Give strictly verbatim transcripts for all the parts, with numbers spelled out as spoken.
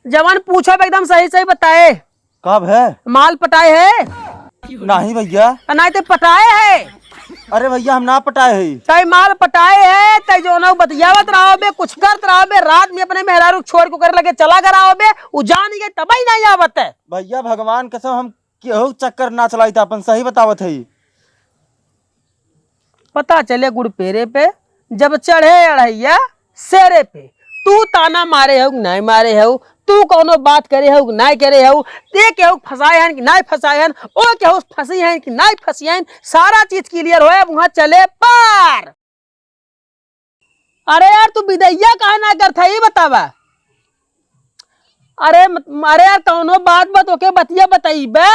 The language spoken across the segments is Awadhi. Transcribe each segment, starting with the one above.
जवन पूछब एकदम सही सही बताए। कब है? माल पटाए है? नहीं भैया। आ, नहीं तो पटाए है। अरे भैया, हम ना पटाए है। तई माल पटाए है, तई जौन बतियावत रहो बे, कुछ करत रहो बे, रात में अपने मेहरारू छोड़ के ओकरे लगे चला गए रहो बे, उ जान गए तबई नहीं आवत है। भैया, भगवान कसम, हम केहू चक्कर ना चलाई, त अपन सही बतावत है। पता चले गुड़ पेरे पे, जब चढ़े अढ़ैया सेरे पे। तू ताना मारे हऊ कि नाहीं मारे हऊ, तू कौनो बात करे हऊ कि नाहीं करे हऊ, ते केहू फंसाए हन कि नाहीं फंसाए हन, ओ केहू फंसी हन कि नाहीं फंसी हन, सारा चीज clear होए, अब वहाँ चले पार। अरे यार, तू बिदैया काहे ना करत है, ई बतावा। अरे मत-, अरे यार, कौनो बात बा, तोके बतिया बतइबे।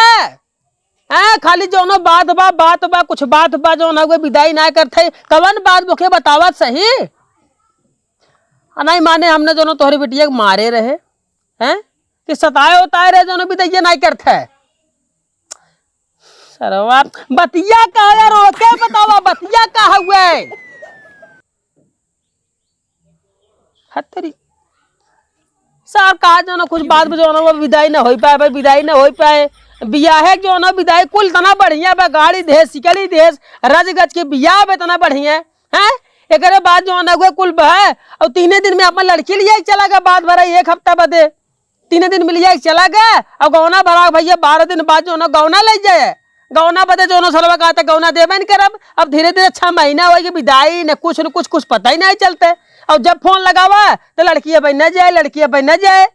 हैं, खाली जौनो बात बा, बात बा, कुछ बात बा, जौन हउए बिदाई ना करत है। कवन बात बोके बतावत सही? आ, नहीं माने, हमने जौनो तोहरी बिटिया के मारे रहे, हैं, कि सताए उताए रहे, जौनो बिदैया ना करत है। सरवा, बतिया का है यार, ओके बतावा, बतिया का हउए? हत्तरी। सर, का जौनो कुछ बात बा, जौनो वो बिदाई ना होई पाए, भाई, बिदाई ना होई पाए। बियाहे के जौनो बिदाई कुल तना बढ़िया बा, गाड़ी देस, सिकड़ी देस, रज गज के बियाह बा, तना बढ़िया, हैं? एकरे बाद जौन अगुए कुल बा, और तीने दिन में अपन लड़की लियाई चला गए, बात भरा एक हफ्ता बदे। तीन दिन में लिया के चला गए, अब गौना भरा भैया, बारह दिन बाद जौनो गौना ले जाए, गौना बदे जौनो सरवा कहता गौना देबे न करब। अब धीरे धीरे छह महीना होई कि बिदाई न कुछ न कुछ, कुछ पता ही नहीं चलते। और जब फोन लगावा तो लड़की अब न जाए, लड़की अब न जाए।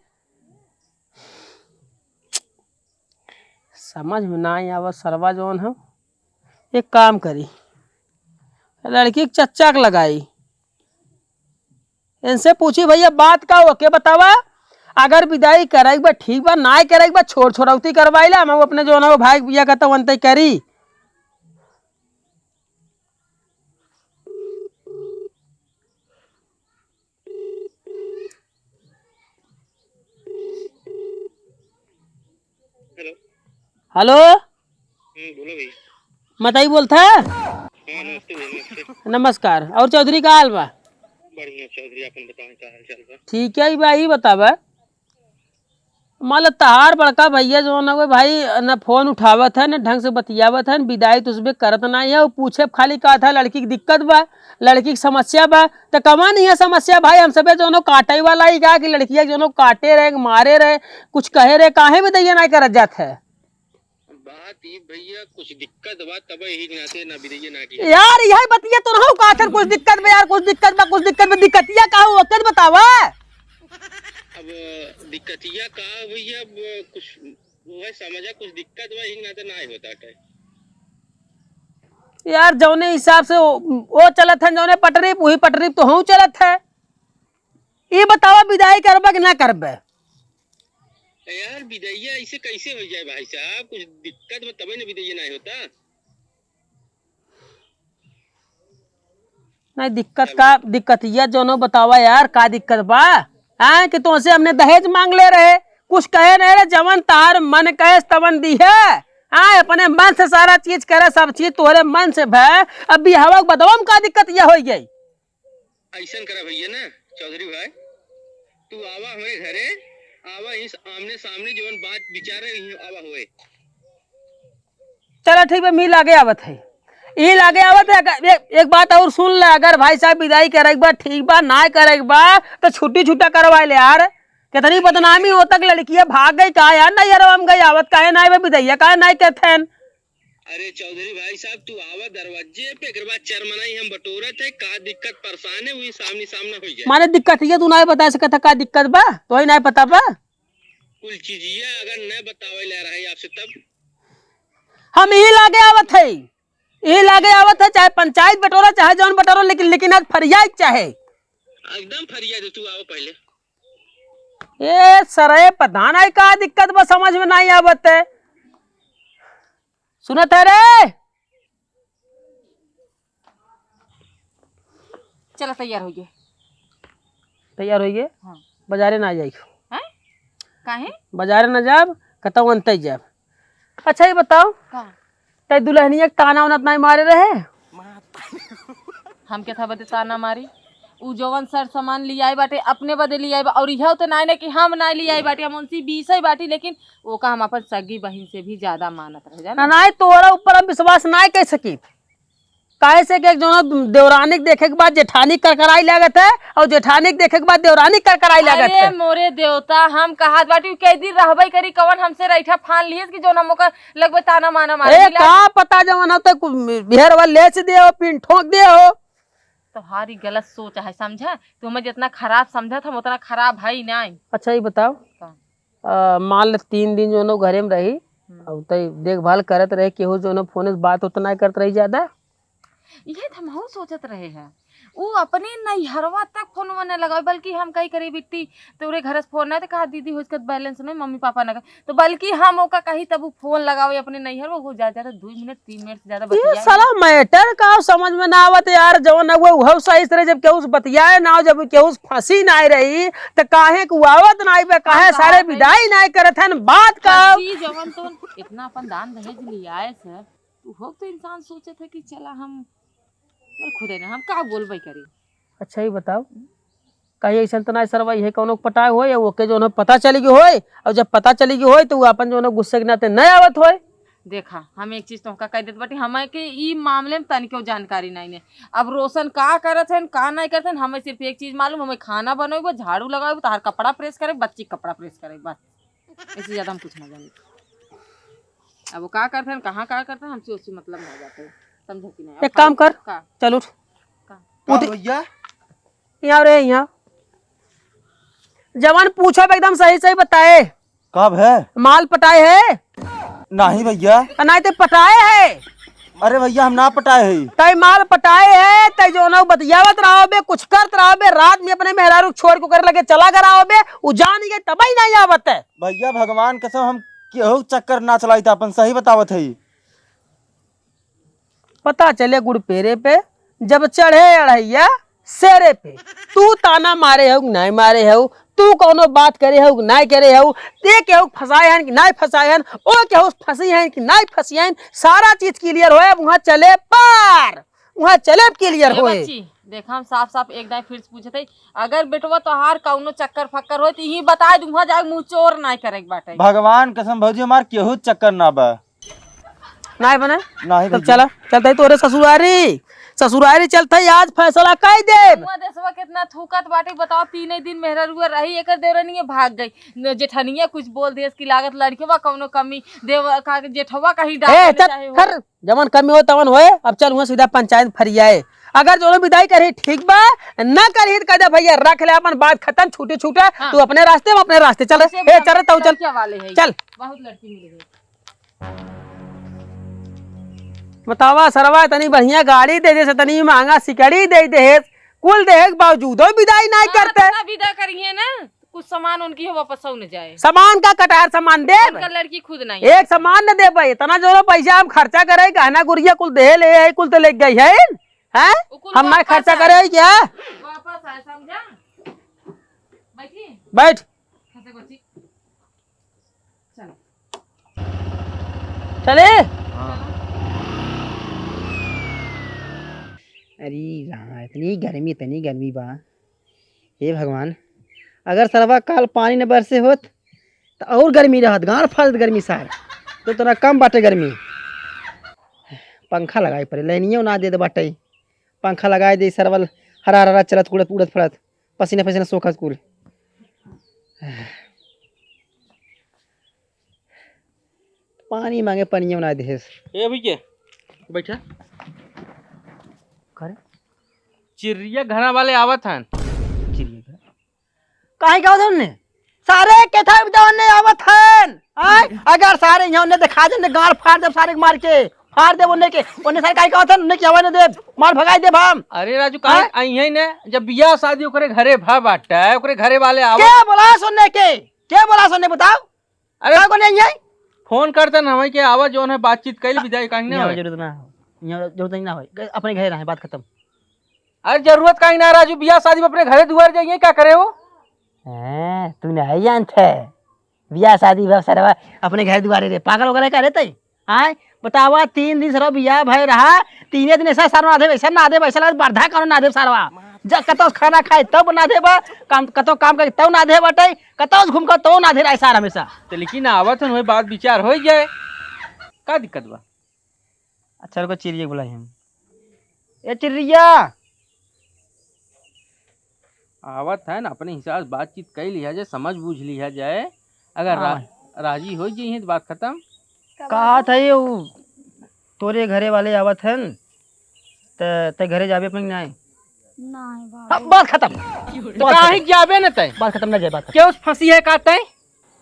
समझ में ना आवत सरवा जौन हो। एक काम करी, लड़की के चच्चा के लगाई, इनसे पूछी, "भैया, बात का हो के बतावा, अगर बिदाई करे के बा, ठीक बा, नाय करे के बा, छोड़ छोड़ौती करवाई ला, हम अपने जौन हो भाई बिया कहता वनते करी।" हेलो। हेलो। हम्म, बोलो भैया। मताई बोलत है? हाँ, नमस्ते भैया, नमस्ते। नमस्कार। और चौधरी का हाल बा? बढ़िया चौधरी, अपन बताएं, का हाल चाल बा? ठीक है, ई बा, ई बतावा। मान लो तहार बड़का भैया जौन हउए भाई, न फोन उठावत है, न ढंग से बतियावत है, न बिदाई तुसबे करत नाहीं है, उ पूछे खाली कहत है लड़की के दिक्कत बा, लड़की के समस्या बा। त कवन इहाँ समस्या भाई, हम सबे जौनो काटे वाला ही का कि लड़किया के जौनो काटे रहे, मारे रहे, कुछ कहे रहे, काहे बिदैया नाहीं करत जात है? बात ई भैया, कुछ दिक्कत बा, तब यही नाते ना बिदैया ना की। यार, यही बतिया तो रहू का, आखिर कुछ दिक्कत बा यार, कुछ दिक्कत बा, कुछ दिक्कत बा, दिक्कतिया का हो, ओकर बतावा। अब दिक्कतिया का हो भैया, अब कुछ वह समझा, कुछ दिक्कत बा, यही नाते ना होता है। यार, जौने हिसाब से वो, वो चलत है, जौने पटरी, वही पटरी तो हूँ चलत है। ई बतावा, बिदाई करबा कि ना करबे? ए यार, बिदैया ऐसे कैसे हो जाए भाई साहब? कुछ दिक्कत बा तबे न बिदैया ना होता। नहीं, दिक्कत का, दिक्कतिया जौनो बतावा यार, का दिक्कत बा? हाँ, कि तोसे हमने दहेज मांग ले रहे, कुछ कहे नहीं रहे, जवन तार मन कहे तवन दी है। हाँ, अपने मन से सारा चीज करे, सब चीज तोहरे मन से भय। अब बिहावा के बदवा में का दिक्कतिया हो गई? ऐसन करा भैया ना चौधरी भाई, तू आवा हमरे घरे, आवा इस आमने सामने जवन बात विचार रही आवा होए। चला ठीक बा, मी लागे आवत है, ई लागे आवत है। एक, एक बात और सुन ले, अगर भाई साहब बिदाई करे के बा ठीक बा, ना करे के बा तो छुट्टी छुट्टा करवा ले यार। कितनी बदनामी होता कि लड़किया भाग गई का यार, नहीं यार हम गई आवत काहे ना बे बिदैया काहे ना कहते हैं। अरे चौधरी भाई साहब, तू आवा दरवाजे पे, एकर बाद चरमनाई हम बटोरत है, का दिक्कत परेशान है, वही सामने सामना हो जाए। माने दिक्कत ये तू ना बता सकत है, का दिक्कत बा? तो ही ना पता बा? कुल चीजिया अगर न बतावे ले रहे आपसे तब? हम यही लागे आवत है, यही लागे आवत है, चाहे पंचायत बटोरा, चाहे जौन बटोरा, लेकिन, लेकिन आज फरियाद चाहे। एकदम फरियाद है, तू आओ पहले। ए सरे, पता नहीं का दिक्कत बा, समझ में नहीं आवत है। सुनत है रे? चला, तैयार होइए। तैयार होइए? हाँ। बाजारे ना जाई। हैं? काहे? बाजारे ना जाब, कतौ अंतै जाब। अच्छा, ये बताओ, का? तै दुल्हनिया के ताना उना त नाहीं मारे रहे? हम क्या था बदे ताना मारी? उ जवन सर सामान लियाए बाटे, अपने बदे लियाए बा। और इहउ तो नाई ना कि हम नाई लियाए बाटे, हम उनसे बीसइ बाटी, लेकिन ओका हम अपन सगी बहिन से भी ज्यादा मानत रहे, जाना? ना, नाई, तोरा ऊपर हम विश्वास नाई कर सकी। काहे से कि एक जौन देवरानी के देखे के बाद जेठानी करकराई लागत है, और जेठानी के देखे के बाद देवरानी करकराई लागत अरे है। मोरे देवता, हम कहत बाटी, उ कई दिन रहबे करी, कवन हमसे रैठा फान लिहिस कि जौन हम ओकर लगबे ताना माना मारे ए, मिला। का पता जवन हो तो कु-, बिहर वाले लेच दे हो, पिन ठोक दे हो। तोहारी गलत सोच है, समझा? तू हमें जितना खराब समझत हम, उतना खराब है ही नहीं। अच्छा, ये बताओ, का? अ, मान ले तीन दिन जौन हो घरे में रही, हम्म। और तई देखभाल करत रहे, केहू जौन हो फोन से बात उतना ही करत रही ज्यादा। इहे तो हमहू सोचत रहे हैं। उ अपने नैहरवा तक फोनवा न लगावे, बल्कि हम कही करी, "बिट्टी, तोरे घर से फोन ना," तो कहा, "दीदी, हो इसका बैलेंस नहीं, मम्मी पापा ना कर।" तो बल्कि हम ओका कही, तब उ फोन लगावे अपने नैहरवा, वो ज्यादा, ज्यादा दो मिनट, तीन मिनट से ज्यादा ये बतियाए। साला मैटर का समझ में ना आवत यार, जवन ना हुआ, उहव सही से रहे, जब केहू से बतियाए ना हो, जब केहू से फंसी ना रही, तो काहे के आवत ना बे, काहे हम सारे कहा विदाई ना करत हन, बात का? फंसी जवन तो इतना अपन दान दहेज लियाए से, उ हो तो इंसान सोचत है कि चला हम बोल खुदे ना, हम का बोलबे करी? अच्छा, ये बताओ, कहीं ऐसन तो ना सरवा, ये कौनो पटाए होए, या ओके जौन हो पता चली गई होए, और जब पता चली गई होए, तो वो अपन जौन हो गुस्से के नाते नहीं आवत होए? देखा, हम एक चीज तोहका कह देत बाटी, हमें के ई मामले में तनिको जानकारी नहीं है। अब रोशन का करत हन, का नहीं करत हन, हमें सिर्फ एक चीज मालूम, हमें खाना बनोइबो, झाड़ू लगाइबो, तोहार कपड़ा प्रेस करे, बच्ची के कपड़ा प्रेस करे, बस। इससे ज्यादा हम कुछ ना जानी। अब वो का करत हन, कहाँ का करत हन, हमसे उससे मतलब ना जाते। समझे कि नहीं? अब एक काम खाली कर, का? चल उठ। का? उठ। का भैया? यहाँ रे, यहाँ। जवन पूछो, एकदम सही सही बताए। कब है? माल पटाए है? नहीं भैया। आ, नहीं ते पटाए है? अरे भैया, हम ना पटाए है। तई माल पटाए है, तई जौन हो बतियावत रहो बे, कुछ करत रहो बे, रात में अपने मेहरारू छोड़ के ओकरे लगे चला गए रहो बे, उ जान गए तबही नहीं आवत है। भैया, भगवान कसम, हम केहू चक्कर ना चलाई था, अपन सही बतावत है। पता चले गुड़ पेरे पे, जब चढ़े अढ़ैया सेरे पे। तू ताना मारे हो कि नाई मारे हो, तू कौनो बात करे हो कि नाई करे हो, ते केहू फंसाए हन कि नाई फंसाए हन, ओ केहू फंसी हन कि नाई फंसी हन, सारा चीज क्लियर होए, अब वहाँ चले पार, वहाँ चले क्लियर ए होए। बच्ची, देख, हम साफ साफ एक दाई फिर से पूछत हई, अगर बेटवा तोहार कौनो चक्कर फक्कर होए, तो यही बताए दू, वहाँ जाए मुँह चोर नाई करे के बाटे। भगवान कसम भौजी, हमार केहू चक्कर ना बा। नाई बने? नाई तब भैया। चला, चलत हई तोरे ससुरारी, ससुरारी चलत हई, आज फैसला कई देब। हुआ देसवा कितना थूकत बाटे, बताओ, तीने दिन मेहररुआ रही, एकर देवरनिया भाग गई। न जेठनिया कुछ बोल देस कि लागत लड़कवा कौनो कमी, देव का जेठवा कहीं ए, डांटे चल, चाहे हो। कर, जवन कमी हो तवन होए, अब चल हुआ सीधा पंचायत फरियाए। अगर जौन विदाई करी ठीक बा, ना करी तो कह दे भैया रख ले अपन बात खत्म, छूटे छूटे, हाँ। तू अपने रास्ते में अपने रास्ते चल। ऐसे ए, भी चल रे, ताऊ चल। लड़किया वाले हैं, चल। बहुत लड़की मिल गई। बतावा सरवा, तनी बढ़िया गाड़ी दे दे, तनी महंगा सिकड़ी दे दे, कुल देहे के बावजूदो विदाई नाई हाँ, करते। तो ना विदा करिए ना, कुछ सामान उनकी हो वापस हो न जाए। सामान का कटार सामान देब? उनका लड़की खुद नहीं एक है। सामान न देबे, इतना जोरो पैसा हम खर्चा करे, गहना गुरिया कुल देहे ले, है कुल तो ले गई है, हैं? वो कुल हम ना वापस खर्चा आए। करे क्या? वापस आए, समझा? बैठी। बैठ। हंसे को ची-, चलो। चले? हाँ। अरे राम, इतनी गर्मी, इतनी गर्मी बा। हे भगवान, अगर सरवा काल पानी न बरसे होत, त और गर्मी रहत, गांड फाड़ देत गर्मी सार। तो तोरा कम बाटे गर्मी। पंखा लगाए पड़े, लाइनियो ना देत बाटे। पंखा लगाए दे, सरवा हरा हरा चलत, उड़त, उड़त फड़त। पसीना पसीना सोखत कुल। पानी मांगे, पनिया ना देहेस। ए भैया, बैठा। करे? चिड़िया घरा वाले आवत हन। चिड़िया घर? काहे का आवत हन? सारे केथा जवन ने आवत हन। आय, अगर सारे यहाँ ने देखा दे, ने गाड़ फाड़ देब सारे के मार के। फाड़ देब उन्हें के। उन्हें सारे काहे का आवत हन? उन्हें के आवे न देब। मार भगाई देब हम। अरे राजू, काहे आय? आई है ने? जब बियाह शादी ओकरे घरे भा बाटे, ओकरे घरे वाले आवत। के बोला सुनने के? के बोला सुनने बताओ? अरे का को नहीं है? फोन करते ना, हमें के आवाज जौन है, बातचीत कैल भी जाए, कहीं ना यहाँ होए। जरूरत ना हो, यहाँ जरूरत नहीं ना होए, अपने घरे रहे, बात खत्म। अरे जरूरत कहीं ना, राजू, बियाह शादी में अपने घरे दुआर जाइए, क्या करे हो? हैं, तू नहीं जानत है, बियाह शादी भा सरवा अपने घरे दुआरे रे, पागल वगैरह का रहते हैं? आय, बतावा, तीन दिन सरवा बियाह भय रहा, तीने दिन ऐसा सरवा ना देब, ऐसा ना देब, ऐसा लगे बर्धा करो ना देब सरवा। जा, कतौ खाना खाए तब नाधे बा, काम, कतौ काम करे तब नाधे बाटे, कतौ घूम के तब नाधे रहे सार हमेशा। तो लेकिन आवत हन, वही बात विचार हो जाए, का दिक्कत बा? अच्छा, रुको, चिड़िया के बुलाई हम। ए चिड़िया, आवत है ना, अपने हिसाब से बातचीत कर लिया जाए, समझ बूझ लिया जाए। अगर हाँ रा-, भाई। राजी हो जाइए तो बात खत्म। कहा था ये वो तोरे घरे वाले आवत हैं, त ते घरे जाबे अपने कि नाय? नाय भाई। हाँ, बात खत्म। तो बात काहे खत्म। जाबे न तय? बात खत्म, ना जाए, बात खत्म। क्यों फंसी है का तय?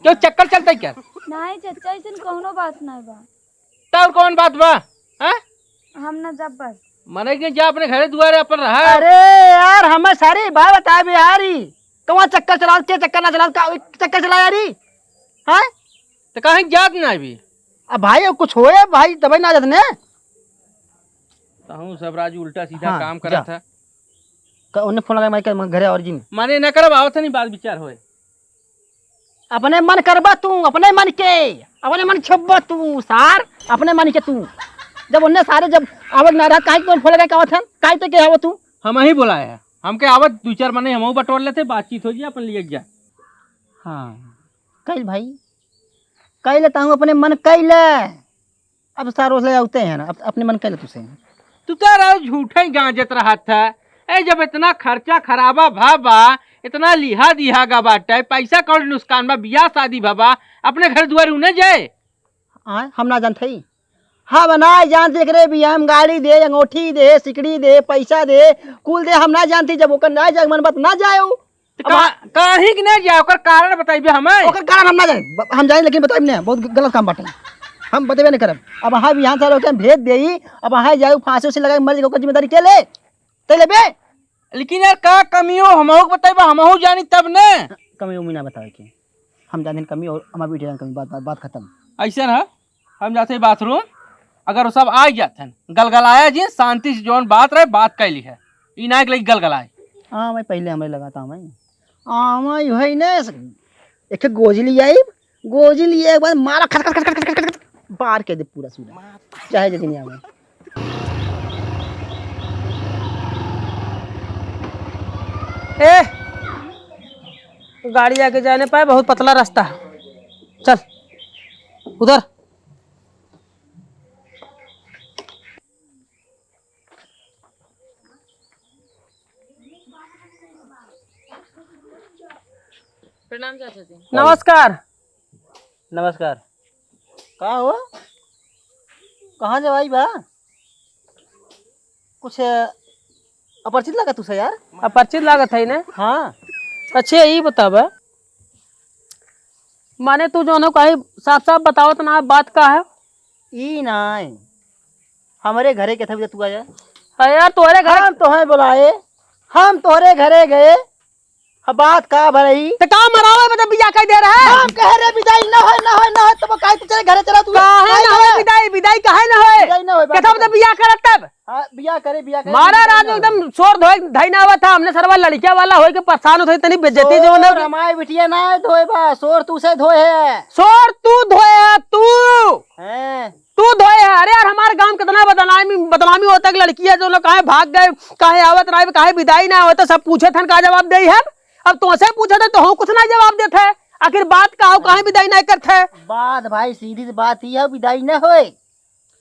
क्यों चक्कर चलता है क्या? नाय चाचा, ऐसन कौनो बात नाय बा। तब कौन बात बा? हाँ? हम ना जब बस। मने के जा अपने घरे दुआरे अपन रहा। अरे यार, हमें सारी बात बता बे यार, ई कौन चक्कर चलाओ, के चक्कर ना चलाओ, का चक्कर चला यार ई? हाँ? तो कहीं जात ना अभी। अब भाई, अब कुछ होए भाई, तबे ना जात ने। कहूँ सब राजू उल्टा सीधा हाँ, काम करत जा। है। क-, उन्हें फोन लगा, मैं के घरे और जिन। माने ना करब, आवत नहीं, बात विचार होए। अपने मन करबा तू, अपने मन के, अपने मन छुपबा तू, सार, अपने मन के तू। जब उन्हें सारे जब आवत ना रहा, काहे के फोन लगा के आवत हन? काहे ते के आवत तू? हम ही बुलाए हैं। हमके आवत दो चार मने हमहू बटोर लेते, बातचीत हो जाए, अपन लिए जा। हाँ, कइल भाई, कइल ताहू अपने मन कइल। अब सारो से आउते हैं ना, अप-, अपने मन कइल तुसे। तू तो यार झूठे ही गांजत रहत है। ए, जब इतना खर्चा खराबा भा बा, इतना लिहा दिहा गा बाटे, पैसा कौड़ी नुकसान बा, बियाह शादी भा बा, अपने घर दुआर उन्हें जाए। आय, हम ना जानत हई। हम ना जानत एकरे बियाह में गाड़ी दे, अंगूठी दे, सिकड़ी दे, पैसा दे, कुल दे, हम ना जानत हई। जब ओकर ना जाए मन बात ना जाए उ। तो अब का, हम काहे के ना जाए, ओकर कारण बताइबे हमें। ओकर कारण हम ना जाने, ब-, हम जाने लेकिन बताइब ना, बहुत ग-, गलत काम बाटे। हम बतेबे नहीं करब। अब हाँ बिहान साल होके हम भेज देई, अब हाँ जाए फांसी उसी लगाए मर जाए, ओकर जिम्मेदारी के ले? ते लेबे? लेकिन यार का कमी हो, हमहू के बताइबा, हमहू जानी तब ने। कमी उमी ना बतावे के। हम जाने कमी और हमार बेटी जाने कमी, बात, बात, बात खत्म। ऐसा ना, हम जाते बाथरूम, अगर वो सब आ जात हन, गलगलाया जी, शांति से जौन बात रहे, बात कैली है। ई ना एक लगी गलगलाए। हाँ, मैं पहले हमें लगाता हूँ मैं। हाँ, मैं यही ने एक गोजी ले आई, गोजी लिए एक बार मारा खट खट खट खट खट खट, बाहर के दे पूरा सूरा। चाहे जे दुनिया में। ए, गाड़ी आगे जाने पाए, बहुत पतला रास्ता है। चल, उधर। प्रणाम चाचा जी। नमस्कार। नमस्कार। का हो? कहाँ जवाई बा? कुछ अपरिचित लागत तुसे यार? अपरिचित लागत है ना? हाँ। अच्छा, ई बतावा, माने तू जौन कही साफ साफ बतावत ना, बात का है? ई नाय, हमरे घरे के था तू आया। अरे यार, तोहरे घर हम तोहे बुलाए, हम तोहरे घरे गए, अब बात का भरई? तो का मरावे में तो बियाह कर दे रहा है? हम कहे रे विदाई न होए, न होए, न होए, तो काहे तू चले घरे चला तू? काहे काहे न होए ना? विदाई? विदाई काहे न होए? विदाई न होए, बात केथा खत्म। तो बियाह करत तब? हाँ, बियाह करे, बियाह करे, मारा बियाह राजू करे। एकदम सोर धोए धइना आवत था, हमने सरवा लड़किया वाला होए के परेशान होत है, तनी बेइज्जती जो ना। सोर हमारे बिटिया ना धोए बा, सोर तू से धोए है। सोर तू धोए है, तू। हैं? तू धोए है। अरे यार, हमारे गांव कितना बदनामी, बदनामी होता है कि लड़किया जो ना काहे भाग गए, काहे आवत ना आवे, काहे विदाई ना होता, सब पूछे थन, का जवाब दे है? अब तोसे पूछे थे, तो हम कुछ ना जवाब देते। आखिर बात का हो, काहे विदाई ना करते? बात भाई, सीधी सी बात ही है, विदाई ना होए।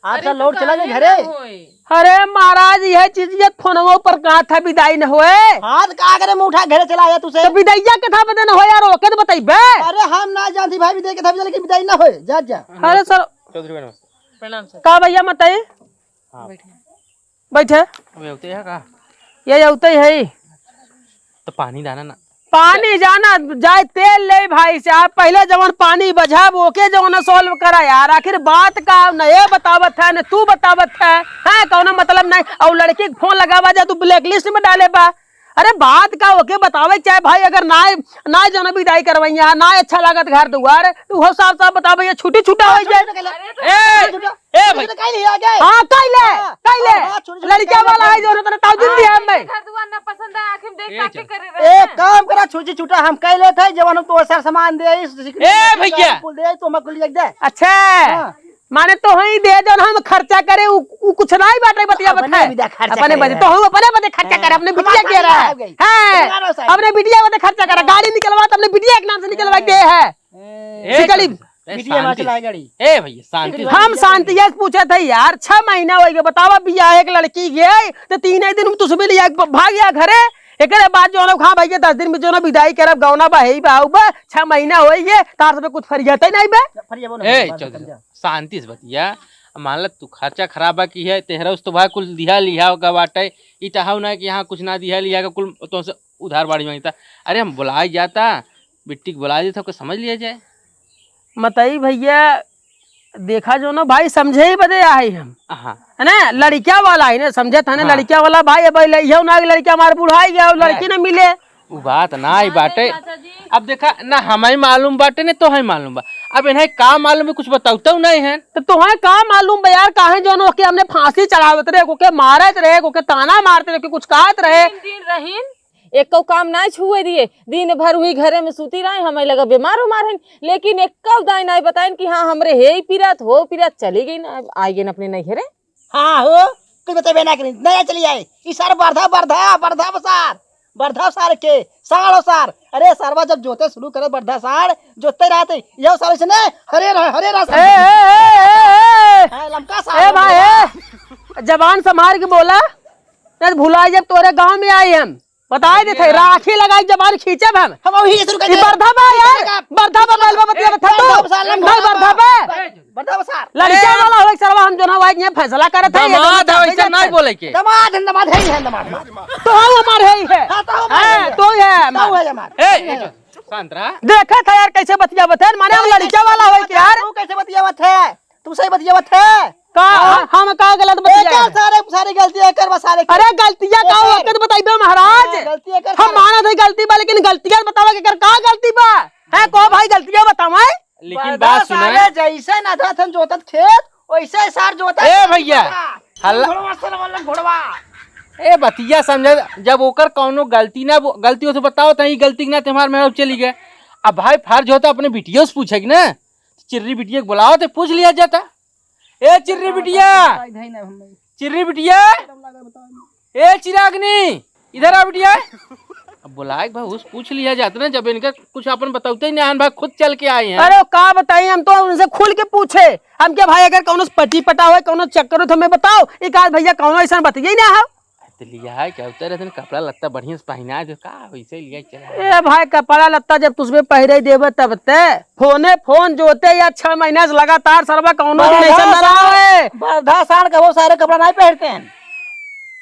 आजकल अरे, तो लौट चला काहे गए ना घरे। होए? अरे महाराज, यह चीज ये फोनवा पर कहा था, विदाई न होए। हाथ का करे मुंह उठा घरे चला आया तुसे। तो विदाइया के था बदे न होए यार, ओके तो बताइबे। अरे हम ना जानती भाई, विदाई के था बदे, लेकिन विदाई ना होए, जा, जा। अरे सर। चौधरी भाई नमस्ते। प्रणाम सर। का भैया बताई? हाँ। बैठे। बैठे। अबे होते हैं का? ये होते ही है। तो पानी डाला ना। पानी जाना जाए, तेल ले भाई साहब, पहले जवन पानी बझाब ओके जवन solve करा यार। आखिर बात का न ये बतावत है, न तू बतावत है, हाँ, कौनो मतलब नहीं। और लड़की के फोन लगावा जा, तू blacklist में डाले बा। अरे बात का ओके बतावे के चाहे भाई, अगर ना, ना जवन विदाई करवैया, ना अच्छा लागत घर दुआर, तू हो साफ साफ बतावे, ये छुट्टी छुट्टा हो जाए। ए, ए भाई। तू तो कह लिया गए। हाँ, कह ले, हाँ, कह ले। हाँ, हाँ, छोटी, छोटी लड़का कह ले, वाला है जो तने ताव दिन दिया हमें। घर दुआर ना पसंद है, आखिर देख ए, ताक के चल। करे एक रहता है। काम करा, छुट्टी छुट्टा हम कह लेते हैं, जब हम तो सर सामान दे आई, सिकड़ी ए, दे आई, भैया। फूल दे आई, तो हम कुल लिया दे। अच्छा। हाँ। माने तोहई दे, जौन हम खर्चा करे, उ, उ कुछ नाहीं बाटे, बतिया अपने बता। बिदा खर्चा अपने करे बदे, रहे। तो हम अपने बदे खर्चा हाँ। करे, अपने हमार बिटिया के शादी रहा। हो गई। हाँ, तुम्हारो शादी। अपने बिटिया बदे खर्चा करा, गाड़ी निकलवा तो अपने बिटिया के नाम से निकलवा के है। ए, निकली। ए, बिटिया हमार शांति। चलाए गाड़ी। ए भैया, शांति से। हम शांति से पूछत है यार, छह महीना होइ गए, बतावा बियाह एक लड़की गए, तो तीन ही दिन में तुझ भी लिया, भाग गया घरे। एकरे बाद जौन, हाँ भैया, दस दिन में जौन बिदाई करब, गौना बा, हेई बा, आऊ बा, छह महीना होइ गए, तार से कुछ फरियाते नहीं बे। फरिया बोलो, ए, बात चौधरी, समझा। शांति से बतिया। मान ल तू खर्चा खराबा किहे, तेहरा उस तो भाई कुल दिहा लिहा का बाटे। ई तो हउ ना कि यहाँ कुछ ना दिहा लिहा का, कुल तोसे उधार बाड़ी मांगता। अरे हम बुलाए जाता, बिट्टी के बुलाए देता, ओके समझ लिया जाए। मतई भैया, देखा जौन भाई, समझे ही बदे आए हम। हाँ। है ना, लड़किया वाला है ना, समझत है ना, हाँ। लड़किया वाला भाई, अब लइहो ना, लड़किया हमार बुढ़ाई गया, अब लड़की है। ना मिले। उ बात नाहीं बाटे। चाचा जी। अब देखा ना, हमहीं मालूम बाटे, ना तोहई मालूम बा। अब इन्हें का मालूम है, कुछ बतउतउ नाहीं है। तो तोहई का मालूम बा यार, काहे जौन ओके हमने फांसी चढ़ावत रहे, ओके मारत रहे, ओके ताना मारत रहे, ओके कुछ कहत रहे। तीन दिन रहीन, एको काम नाहीं छुए दिए। दिन भर हुई घरे में सूती रहे, हमहीं लगा बीमार उमार हन, लेकिन एको दाई नाहीं बताइन कि हाँ, हमरे हेई पिरात, हो पिरात, चली गइन, अब आइ गइन अपने नैहरे। हाँ हो, कुछ बतेबे ना करी, नया चली आए। ई सार बरधा, बरधा, बरधा बसार, बरधा सार के, सार हो सार। अरे सरवा जब जोते शुरू करे बरधा सार, जोते रहते, यह सार इसने हरे रह, हरे रह ए, ए, ए, ए, ए। हाँ, लमका सार ए हो भाई, गया। ए, जबान संभार के बोला, नहीं तो भुला जब तोरे गाँव में आई हम। बताए देते, राखी लगाई जबान खींचब हम। हम वही शुरू कर ई दे। बरधा बा यार, बरधा बा, बैल बा, बतिया ए, बता दो। बरधा बा सार, नहीं, बरधा बा। बरधा बा सार। लड़का ए, वाला होई सरवा, हम जोना वाइज ये फैसला करत है, ये दमाद दोनों है, वैसे नहीं बोले के। दमाद है, दमाद है ही है, दमाद, दमाद। तो हम हमार है ही है। हाँ, तो हम हाँ, है। तो ये है तो हमार। है हमार। ए, ए, शांत रहा। देखत है यार, कैसे बतिया बता, माने हम लड़का वाला होई के यार। तू कैसे बतिया बता? तू सही बतियावत है। का? हाँ? हम का गलत बतिया एकर है? सारे, सारी गलती एकर बा, सारे के। अरे गलतिया का एकर। ओकर बताइबे महाराज। हाँ, गलती एकर हम सारे। मानत है गलती बा, लेकिन गलतिया बतावा कि एकर का गलती बा? है को भाई गलतिया बतावा है? लेकिन बता बात सुना। सारे जैसे नधा थन जोतत खेत, वैसे सार जोतत ए भैया, बा। हल्ला घोड़वा सर वाला घोड़वा। ए बतिया समझे, जब ओकर कौनो गलती ना, गलती हो तो बताओ, तो ई गलती के ना तुम्हार में चली गए। अब भाई फर्ज होता अपने बिटियों से पूछे कि ना, चिर्री बिटिया के बुलाओ तो पूछ लिया जाता। ए चिर्री बिटिया, चिर्री बिटिया, ए चिरागनी, इधर आ बिटिया। अब बुलाए के भाई उस पूछ लिया जाता ना, जब इनका कुछ अपन बतौते ही नहीं, हम भाई खुद चल के आए हैं। अरे का बताई, हम तो उनसे खुल के पूछे, हम क्या भाई अगर कौनो पटी पटा हो, कौनो चक्कर हो तो हमें बताओ। एक आध भैया कौनो ऐसा बतिया ही ना हो। तो लिया है क्या उतर रहते कपड़ा लत्ता बढ़िया से पहना दे का वैसे लिया चला। ए भाई, कपड़ा लत्ता जब तुझमें पहिरे देबे तब ते। फोने फोन जोते या छह महीना से लगातार सरवा कौनो दिन ऐसा ना रहा है। बरधा सार का वो सारे कपड़ा नहीं पहनते हैं,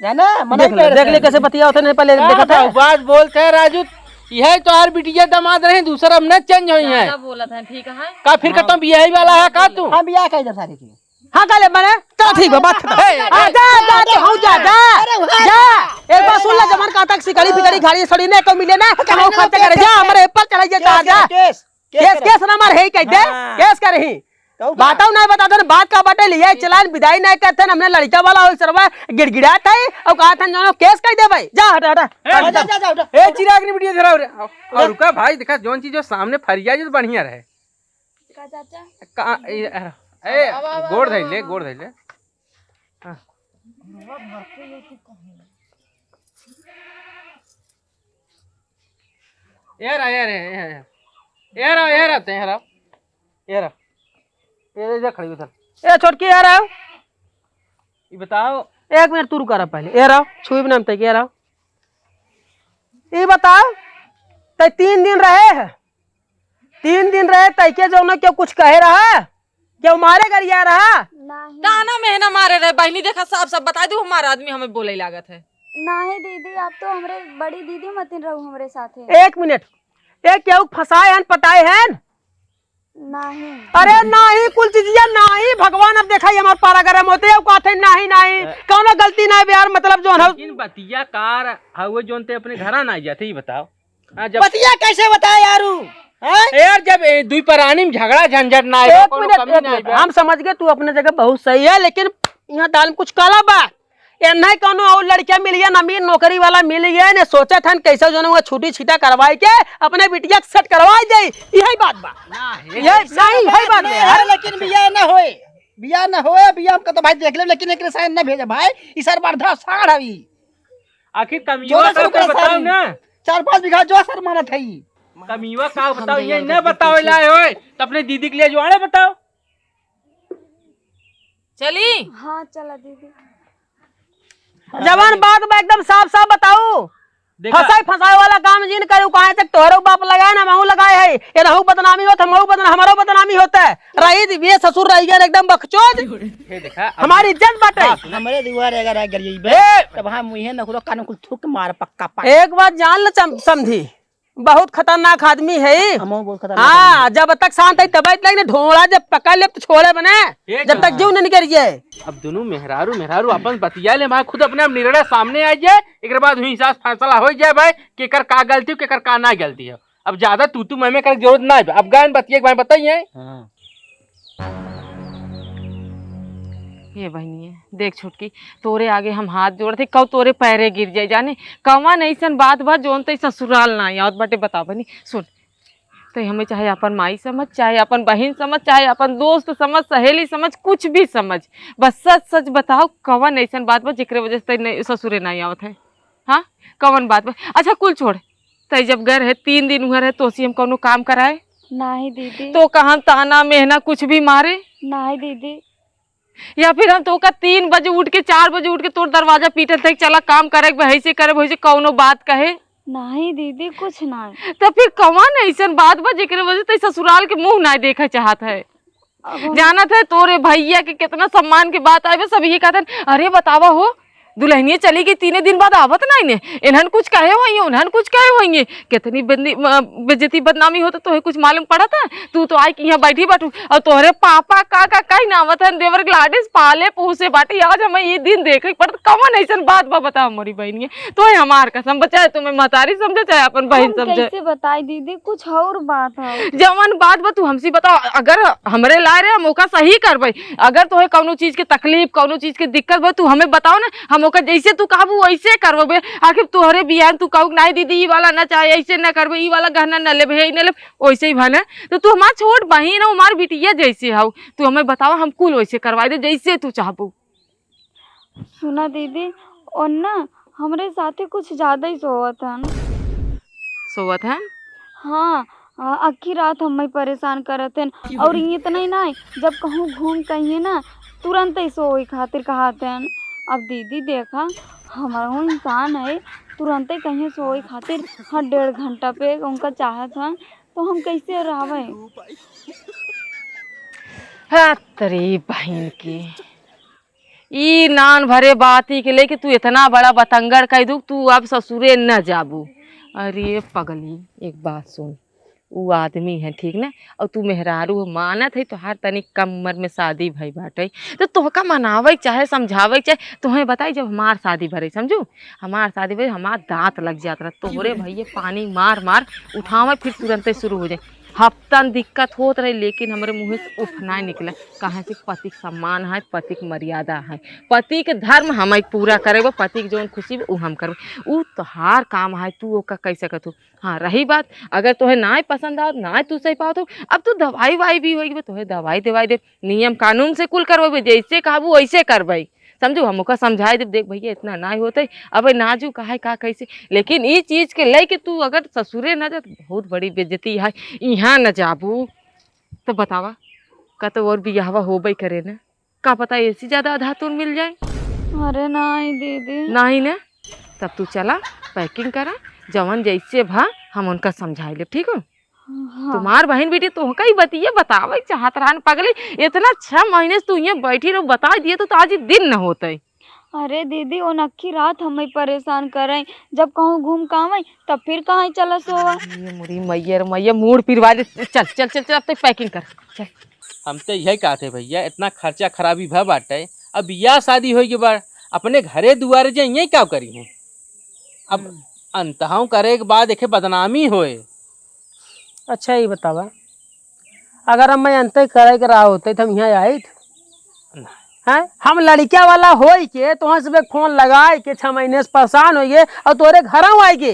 जाना? मन देख नहीं ले, पहनते देख ले हैं। कैसे बतिया होते नहीं पहले का देखा था। बात बोलते हैं राजू, यही तो हर बिटिया दामाद रहे, दूसरा अब न चेंज हुई है। ज्यादा बोलत हैं, ठीक है। का फिर हाँ। खत्म बियाही वाला है का तू? हाँ, बियाह कह दे सारे की। हाँ, का ले बने? चल, ठीक बा, बात खत्म। ए, ए, हाँ, जा, जा, जा, तू हूँ जा, जा। अरे, वहाँ जा। जा। एक बार सुन ले, ए, जमन का तक सिकड़ी ए, फिकड़ी घाड़ी सड़ी ने को मिले ना, कहाँ कहूँ खर्च करे, जा, हमारे ऊपर चढ़ाई जा, केस, जा। केस, केस, केस केस, करे। केस ना मार है, कह दे, हाँ। केस करही। कहूँ का? बताओ ना, बता दो, बात का बाटे लिए, चलान विदाई नहीं करते ना, हमने लड़का वाला हो, सरवा गिड़गिड़ात है, और कहा था, "जानो, केस कह दे भाई, जा, हटा, हटा।" ए, हटा, जा, जा, जा, हटा। ए, चिराग ने वीडियो धराओ रे। और रुका भाई, देखा, जौन चीज जो सामने फरिया, जो बढ़िया रहे। का चाचा? का, ए, ए, अब, अब, अब, गोड़ अब, धइले, अब। गोड़ धइले। हाँ। ए रहा, ए रहा, ए रहा। ए रहा, ए रहा, ए रहा। ए रहा। ए, ए, जा खड़ी उधर। ए, छोटकी, ए रहा। ई बताओ। एक मिनट, तू रुका रहा पहले। ए रहा, छुई भी ना तय के, ए रहा। ई बताओ, तय तीन दिन रहे है। तीन दिन रहे, तैके जौन केहू कुछ कहे रहा? केहू मारे गरिया रहा? नहीं। ताना मेहना मारे रहे, बहिनी देखा, सब, सब बताइ दू, हमार आदमी हमें बोले लागत है। नहीं दीदी, आप तो हमरे बड़ी दीदी मतिन रहू हमरे साथे। एक मिनट, ए केहू फंसाए हन, पटाए हन? नहीं। अरे नहीं, कुल चीजिया नहीं, भगवान अब देखा, ये हमार पारा गरम होते, अब कहते नहीं, नहीं, ए। कौनो गलती नहीं बे यार, मतलब जौन हो। लेकिन बतिया कार हवे जौन ते अपने घरा ना जाते, ही बताओ। हाँ, जब बतिया कैसे बताए यारू? हैं? यार, जब ए, दुई परानी में झगड़ा झंझट ना आए, एक कौनो मिनट, कमी एक ना मिनट, आए। हम समझ गए, तू अपने जगह बहुत सही है, लेकिन यहाँ दाल में कुछ काला बा। ए, नहीं कौनो और लड़किया मिल गया, अमीर नौकरी वाला मिल गया, ने सोचे थन कैसे जो ना वो छुट्टी छीटा करवाए के अपने बिटिया के सेट करवाए दे, यही बात बा। ना, ये यही, नहीं, यही बात बा है, यार। लेकिन बियाह ना होए। बियाह न होए, बियाह हमका तो भाई देख ले, लेकिन एकरे साथ न भेजा भाई, ई सर बर्धा साढ़ हवी। आखिर कमियवा जो का सर ओकरा बताओ सारी। ना। चार पाँच बीघा जो सर मानत है ई। कमियवा का हम बताओ, तो ये यार न बतावे लाए होए, तो अपने दीदी के लिए जो आने बताओ। चली? हाँ, चला दीदी। जवान बात बा, एकदम साफ साफ बताऊ। देखा? फंसाई फंसाए वाला काम जिन करू, काहे तक तोहरो बाप लगाए ना, महू लगाए है। ये रहू बदनामी होत, हमहू बदना-, हमरो बदनामी होत है। रही दी, ये ससुर रह गए एकदम बकचोद। ये देखा, अब हमारी इज्जत बाटे। बात सुन। हमरे दुआरे अगर आ गई बे, ए! तब हम मुँहे नखुरो कान कुल थूक मार पक्का पक्का। एक बात जान ले चम-, समझी, बहुत खतरनाक आदमी है ई। हमहू बहुत खतरनाक हाँ, आदमी है। जब तक शांत है तब तक नहीं, ढोंड़ा जब पकड़ ले तो छोड़े बने, ए जब तक हाँ। जीव न निकल जाए। अब दोनों मेहरारू, मेहरारू अपन बतिया ले, वहाँ खुद अपने आप निर्णय सामने आ जाए, एक बाद हुई सास फैसला हो जाए भाई, केकर का गलती हो, केकर का ना गलती हो। अब ज्यादा तू तू मैं मैं करे जरूरत ना है। अब गायन बतिया के भाई बताइए। हाँ। ये बहनिए, देख छोटकी, तोरे आगे हम हाथ जोड़त ही, कब तोरे पैरे गिर जाए, जाने कवन ऐसन बात बा, जौन तई ससुराल ना आवत बाटे, बता बहनी। सुन, तई हमें चाहे अपन माई समझ, चाहे अपन बहिन समझ, चाहे अपन दोस्त समझ, सहेली समझ, कुछ भी समझ, बस सच सच बताओ, कवन ऐसन बात बा, जेकरे वजह से तई नहीं, ससुरे ना आवत है? हाँ, कवन बात बा? अच्छा, कुल छोड़, तई जब गए रहे, तीन दिन हुआ रहे, तोसी हम कौनो काम कराए? नाही दीदी। तो कहन ताना मेहना कुछ भी मारे? नाही दीदी। या फिर हम तोका तीन बजे उठ के, चार बजे उठ के तोर दरवाजा पीटत है, चला काम करे के बा, ऐसे करे, वैसे कौनो बात कहे? नाही दीदी, कुछ नाही। तो फिर कवन ऐसन बात बा जेकरे वजह से ससुराल के मुंह ना देखे चाहत है? अब हम जानत है तोरे भैया के कितना सम्मान के बात आए बा, सब ये कहत हैं, "अरे बतावा हो, दुल्हनिया चली गई, तीने दिन बाद आवत नाई ने, इन्हन कुछ कहे होइए, उन्हन कुछ कहे होइए, कितनी बदनी-, अ, बेइज्जती बदनामी होत, तोहे कुछ मालूम पड़त है? तू तो आई के यहाँ बैठी बाटू, और तोहरे पापा का, का, का ही नाम है, देवर के लाडे से पाले पोसे बाटी, आज हमें ये दिन देखे के पड़त, कवन ऐसन बात बा, बताओ मोरी बहनिया, तोहे हमार कसम, चाहे तुम्हें मतारी समझे, चाहे अपन बहन हम समझे।" कैसे बताई दीदी, कुछ और बात है। जवन बात बा तू हमसे बताओ, अगर हमरे लाए रहे हम ओका सही करबे, अगर तोहे कौनो चीज के तकलीफ, कौनो चीज के दिक्कत बा, तू हमें बताओ ना, हम ओकर जैसे तू कहबू वैसे करबे। आखिर तोहरे बियाह में तू कहू कि "नहीं दीदी, ई वाला ना चाहे, ऐसे ना करबे, ई वाला गहना ना लेबे, ई ना लेबे", वैसे ही भा ना। तो तू हमार छोट बहिन हो, हमार बिटिया जैसे हो, तू हमें बताओ, हम कुल वैसे करवाई दे जैसे तू चाहबू। सुना दीदी, और ना हमरे साथे कुछ ज्यादा ही सोवत हन। सोवत हन? हाँ, आ, अक्खी रात हमें परेशान करत हन। और इतना ही ना, जब कहूँ घूम कहिए ना, तुरंत ही सोए खातिर कहत हन। अब दीदी देखा, हमहू इंसान है, तुरंत ही कहिए सोए खातिर हर डेढ़ घंटा पे उनका चाहत हन, तो हम कैसे रहबे? हाँ, तेरी बहन की। ई नान भरे बाती के लेके तू इतना बड़ा बतंगड़ कह दू, तू अब ससुरे न जाबू। अरे पगली, एक बात सुन, ऊ आदमी है, ठीक ना, और तू मेहरारू हो, मानत है, तोहार तनी कम उम्र में शादी भई बाटे, तो तोहका मनावे के चाहे, समझावे के चाहे, तोहे बताई, जब हमार शादी भरे, समझू, हमार शादी भरे, हमार दांत लग जात रहा, तोहरे भैया पानी मार मार उठावे, फिर तुरंते शुरू हो जाए। हफ्तन दिक्कत होत रही, लेकिन हमरे मुँह से उफ ना निकले। काहे से पति के सम्मान है, पति के मर्यादा है, पति के धर्म हमें पूरा करे बा, पति के जौन खुशी बा, उ हम करबे। उ तोहार काम है, तू ओका कह सकत हो। हाँ, रही बात, अगर तोहे नाय पसंद आवत, नाय तू सही पावत हो, अब तू दवाई वाई भी होई बा, तोहे दवाई दवाई दे, नियम कानून से कुल करबे, जैसे कहबू वैसे करबे। समझू, हम ओका समझाए देब, "देख भैया, इतना नाय होते, अबे नाजू काहे का कैसे।" लेकिन ई चीज के लेके तू अगर ससुरे ना जा, तो बहुत बड़ी बेइज्जती है। यहाँ न जाबू, तो बतावा, का तो और बियाहवा होबे करे ना, का पता ऐसी ज्यादा आधा तून मिल जाए। अरे नाई दीदी। नाई ना, तब तू चला, packing करा, जवन जैसे भा हम उनका समझाए लेब, ठीक हो? हाँ। तुम्हार बहिन बेटी तोहका ही बतिये बतावे चाहत रहन पगली, इतना छह महीने से तू ये बैठी रहो, बता दिए तो, तो आज ही दिन न होते। अरे दीदी, ओ नक्खी रात हमें परेशान करे, जब कहूँ घूम के आवे, तब फिर कहाँ चला सोवा। ये मुरी मैया रे मैया, मूड पिरवा दे। चल, चल, चल, चल, अब तो packing कर, चल। हम तो यही कहते भैया, इतना खर्चा खराबी भा बाटे, अब बियाह शादी होई के बाद अपने घरे दुआरे जे यही का करी हूँ। अब हम्म। अंतहाऊ करे के बाद देखे बदनामी होए। अच्छा, ये बतावा, अगर हम मैं अंतई करे के रहा होते तो हम यहाँ आइत? ना। हैं? हम लड़किया वाला होई के तोहन से फोन लगाए के छह महीने से परेशान होई गए और तोरे घर आए के,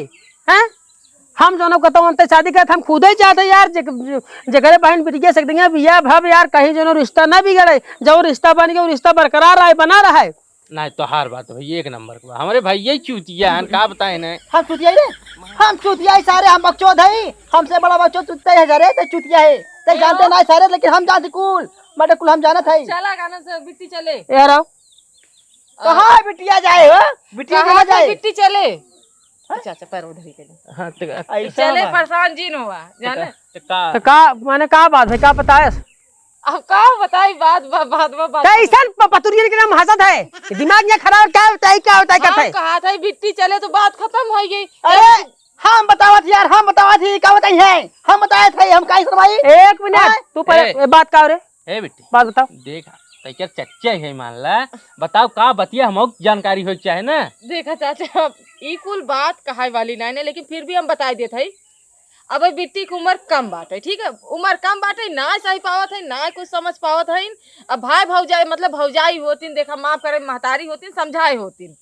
हैं? हम जौनो कतौ अंते शादी करत, हम खुदे चाहत है यार, जे-, जे-, जेकरे बहिन बिटिया से कइहाँ बियाह भव यार, कहीं जौनो रिश्ता ना बिगड़े, जौन रिश्ता बन गया, वो रिश्ता बरकरार रहे, बना रहे। नहीं, तोहार बात भैया एक नंबर के बा। हमरे भैया ही चूतिया हन, का बताए ने? हम चूतिया ही रे? हम चूतिया ही सारे, हम बकचोद है, हमसे बड़ा बकचोद चूतिया है सारे, ते चूतिया है, ते जानते ना सारे, लेकिन हम जानते कुल, बटे कुल हम जानत है। चला गाना से बिट्टी चले। यार आओ। कहाँ बिटिया जाए हो? बिटिया कहाँ चला से जाए। बिट्टी चले? अच्छा, अच्छा, पैर उधर ही के दे। हाँ, तो ऐसा चले, बात। परेशान जिन हुआ, जाने। तो का? तो का, माने का बात है, का बताए? अब का बताई, बात, बा-, बात, बा-, बात। कैसन प-, पतुरियन के नाम हंसत है? दिमाग ये खराब, क्या बताई, क्या बताई, क्या हम बताई? कहा था, बिट्टी चले तो बात खत्म हो गई। अरे, हम बतावत यार, हम बतावत ही, का बताई है? हम बताए थे, हम काहे शर्माई? एक मिनट, हाँ? तू पहले ए। ए, बात का हो रे? ए बिट्टी, बात बताओ। देख, तैकर चच्चा है मान ला, बताओ का बतिया, हमहू जानकारी होए के चाहे ना। देखा चाचा, अब ई कुल बात कहाए वाली नहीं है, लेकिन फिर भी हम बताई देत हई। अब बिट्टी के उम्र कम बाटे, ठीक है, उम्र कम बाटे, ना सही पावत है, ना कुछ समझ पावत है। अब भाई भौजाई, मतलब भौजाई होतिन, देखा माफ करे, महतारी होतिन, समझाए होतिन,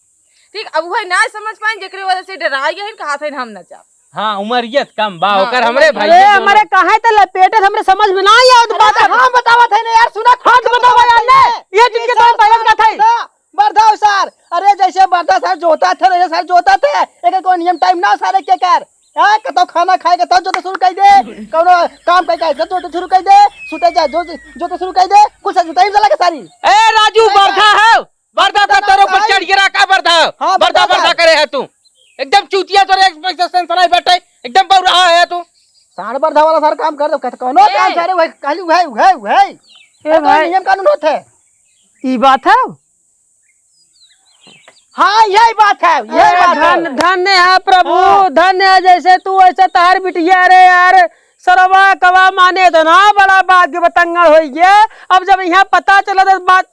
ठीक, अब वही ना समझ पाइन, जेकरे वजह से डराई गइन, कहा थे हम ना जाब। हाँ, उमरियत कम बा, हाँ, ओकर हमरे उमरियत। भाई अरे, के दोनों। हमरे काहे त लपेटत, हमरे समझ में ना आवत अरे, बात। हम बतावत है ना यार, सुना, हाँ, तो बतावा यार, ले। ये चीज के तो हम पहले से कहत है। बरधा, बरधा सार, अरे जैसे बरधा सार जोता थे, वैसे सार जोता थे, एकर कोई नियम टाइम ना सारे के कर। हाँ, कतौ खाना खाए के तब जोते शुरू कर दे, कौनो काम कर के तब जोते शुरू कर दे, सुते जा, जो, जोते शुरू कर दे, कुछ जोताई में लगे सारी। ए राजू, बरधा है, बरधा का तोरो पर चढ़ गिरा का बरधा? हाँ, बरधा, बरधा, बरधा करे है तू। एकदम चूतिया तोरे expectation सुनाई बैठे, एकदम बौरा है तू। साढ़ बरधा वाला सार काम कर दो, कहते कौनो ए। काम सारे वही, कहली वही, वही, वही। ए ए, कौन भाई। नियम कानून होत है? ई बात है? हाँ, यही बात है, यही ए, बात है। धन-, धन्य है प्रभु, हाँ। धन्य है, जैसे तू वैसे तहार बिटिया रे यार। सरवा कवा माने इतना बड़ा बात के बतंगड़ होई गया। अब जब यहाँ पता चला तो बात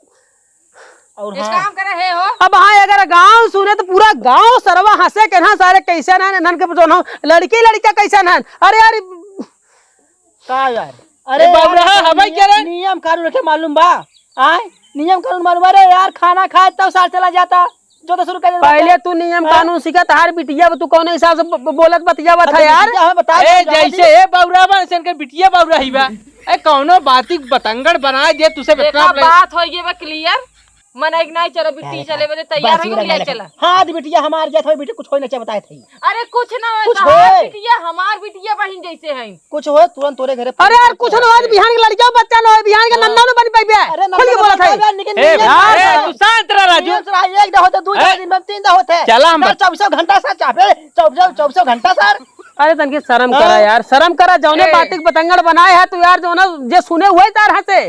और एक हाँ। काम करे है हो। अब हाँ, अगर गांव सुने तो पूरा गांव सरवा हंसे के ना सारे कैसे ना नन के जो ना लड़की लड़का कैसे ना। अरे यार, का यार? अरे ए बाबू यार, रहा, हवाई नियम, क्या रे? नियम कानून रखे मालूम बा? आय, नियम कानून मालूम बा? अरे यार, खाना खाए तब सार चला जाता, जो तो शुरू कर देता। पहले तू नियम हाँ? कानून सीखा, तहार बिटिया, तू कौन हिसाब से ब-, ब-, बोलत बतियावत है यार? बिटिया हमें बता ए, दे, जैसे ए बौरा बा, ऐसे इनके बिटिया बौरा ही बा। ए, कौनो बाती बतंगड़ बनाए दे, तुसे देखा, इतना बात हो गई बा clear। मने एक नहीं चलो, बिट्टी चले बदे तैयार हो गई, चला। हाँ, दी बिटिया हमार जात हो, बिटिया कुछ होई ना, चाहे बताए थे। अरे कुछ ना होए, कुछ होए। बिटिया हमार बिटिया बहिन जैसे हैं। कुछ होए, तुरंत तोरे घरे अरे यार, कुछ ना होए, बिहान के लड़का बच्चा ना होए, बिहान के हाँ। नन्ना ना बन पाइबे। अरे, खुल के बोलत है। ए, यार, ए, तू शांत रह, राजू। नियम से रहा, एक दा होते, दो दा, ए, दिन में तीन दा होते। चला हम बस चौबीसों घंटा सर चाहे, चौबीसों, चौबीसों घंटा सर। अरे, तनके शर्म हाँ। करा यार, शर्म करा, जौने ए। बातिक बतंगड़ बनाए है तू यार, जौने जे सुने हुए तार हंसे।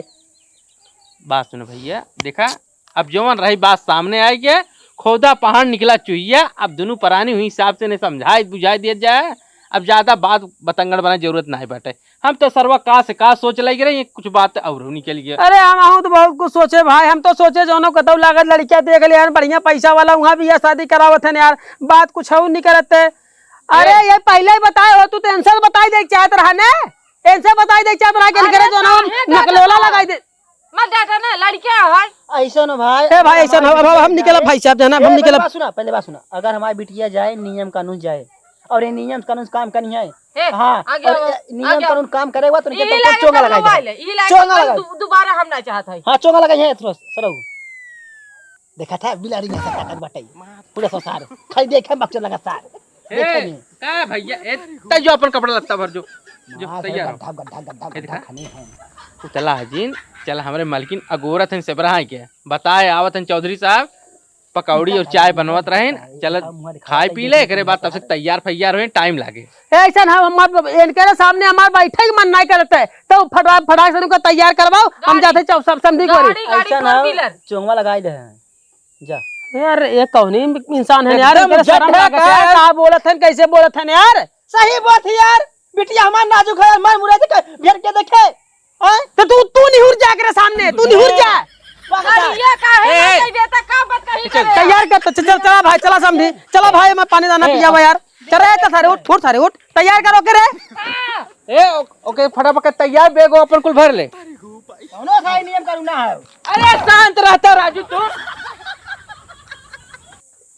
बात सुनो भैया, देखा, अब जौन रही बात सामने आई के, खोदा पहाड़ निकला चुहिया। अब दुनू परानी हुई हिसाब से ने समझाई बुझाई दिया जाए। अब ज्यादा बात बतंगड़ बनाए जरूरत नहीं बाटे। हम तो सरवा का से का सोच लग रहे, कुछ बात और निकल गया। अरे हम आहू तो बहुत कुछ सोचे भाई, हम तो सोचे जौनो कतौ लागत लड़किया देख ले यार, बढ़िया पैसा वाला वहाँ भी यह शादी करावत है यार, बात कुछ और निकलत है। अरे ए। ये पहले ही बताए हो, तू तो इनसे बताई दे चाहत रहा ने, इनसे बताई दे चाहत रहा कि अरे इनकरे जौनो काहे नकलोला डरता? लगाई दे। मत डांटा ना, लड़किया है। ऐसा ना भाई, ए भाई, ऐसा ना, अब हम निकला भाई साहब, जाना, हम ए, निकला। पहले बात सुना, पहले बात सुना। अगर हमारी बिटिया जाए, नियम कानून जाए, और ये नियम कानून काम करनी है, ए, हाँ, आगे और आओ, ये नियम आगे आओ। कानून काम करेगा तो इनके यही तो लागत चोंगा लगाई दे। मोबाइल है, यही लागत चोंगा मोबाइल लगाई। दु-, दोबारा हम ना चाहत है। हाँ, चोंगा लगाई है, सरऊ। देखा था, बिलाड़ी में से ताकत बटाई। पूरा संसार। खाली देखे, बकचोद लगा सार। ए, देखे नहीं। का भैया, ए, तै जो अपन कपड़ा लत्ता भर जो, जो हाँ, तैयार हो। गड्ढा, गड्ढा, गड्ढा, ए, गड्ढा देखा? खाने हैं। उतला हजीन, चल हमरे मलकिन अगोरत हैं सेबरा है के। बताए आवत हैं चौधरी साहब, पकौड़ी और चाय बनवत रहें, चल खाए पी ले, एकरे बाद तब से तैयार फैयार होए, टाइम लागे। ए, ऐसा ना, हमार, इनके सामने हमार बैठे के मन नहीं करते, तो फटा-, फटाक से उनका तैयार करवाओ, हम गाड़ी, जाते चौ-, सब समधी गाड़ी, करी। गाड़ी ऐसा ना, four wheeler। चोंगवा लगाई दे हैं। जा। यार, ये कौन ही इंसान है यार? एकदम इनके शर्म जठरा लागत है, का है। का बोलत है, कैसे बोलत है यार? सही बात है यार, बिटिया हमार नाजुक है, हमार मुरई देखे, घेर के देखे। हैं? तो तू, तू निहुर जा एकरे सामने, तू निहुर जा। अरे, ये का है, ए, ना ए। कह देता, का बात कही चल, करे? तैयार कर, चल, चल, चला भाई, चला समधी, चला भाई, मैं पानी दाना ए, पियावा यार। चल रे, चल सारे उठ, उठ सारे उठ, तैयार कर ओके रे। ए, ओ-, ओके, फटाफट तैयार, बैग अपन कुल भर ले। कौनो सा ही नियम कानून ना है। अरे शांत रहता राजू तू।